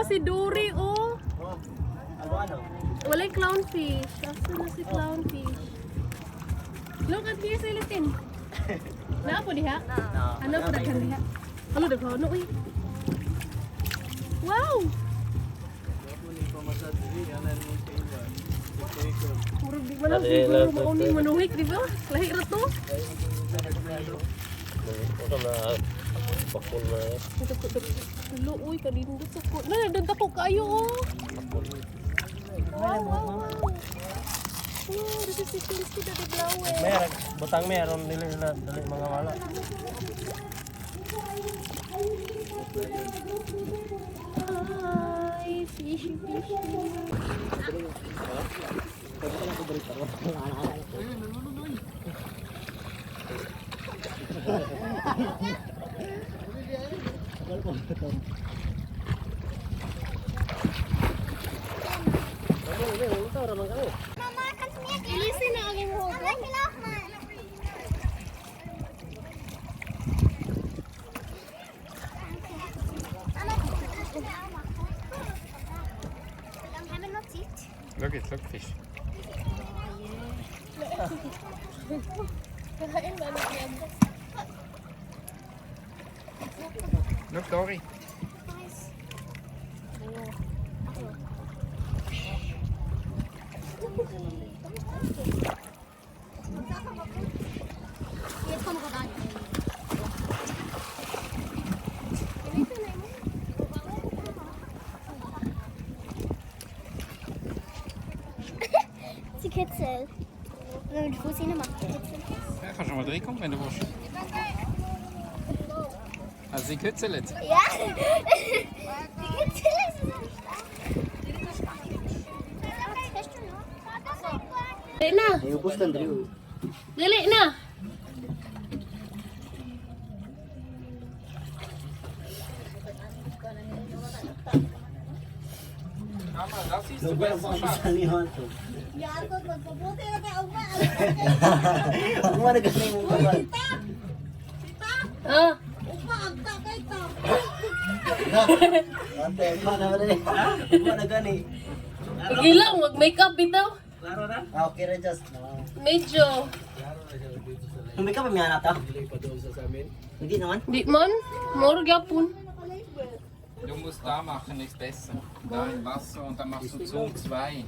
si Dory, oh. Oh. Ano ano? Walay clownfish. Asa na si clownfish? Look at here, Celestine. Naa po diha? Ano po daghan diha? Ano daghan? Ano uy? Wow! Murag di man lang siguro mauning manuhik, di ba? Lahi ra to. Ito na bakul na eh. Ito ko Tulo, uy, kanindot sa ko. Na, dagko kayo oh. Wow. Oh, this is the Kinsky the Blaue. Meron, butang meron nila nila dali mga wala. Hi, fishy, fishy. Mama, kannst du mir geben? Ilisin na ang imong Mama, ich will auch mal. Danke. Mama, kannst du mir auch machen? Wie lange haben wir noch Zeit? Look, it's look fish. Kain ba na yan? Look, Dory. Nice. Jetzt kommen wir rein. Sie kitzelt. Wenn man den Fuß hinmacht, kitzelt es. Ja, kannst du mal reinkommen, wenn du willst. Also sie kitzelt. Ja. Die kitzelt es ist am Start. Hast du noch? Dali na. Ay, ubos kan diri. Dali na. Mama, das ist Lugar ang pang to. Ja, gut, magpabuti na kay Uma. Ugma na gani mong kaban. Ah, Ate, ugma na ba ni? Ugma na gani. sige lang, mag-makeup bitaw. Ah, okay ra just. No. Medyo. May ka pa may anak ka? Hindi naman. Di man, moro gyapon. Du musst da machen, ist besser. Da im Wasser und dann machst du Zoom 2.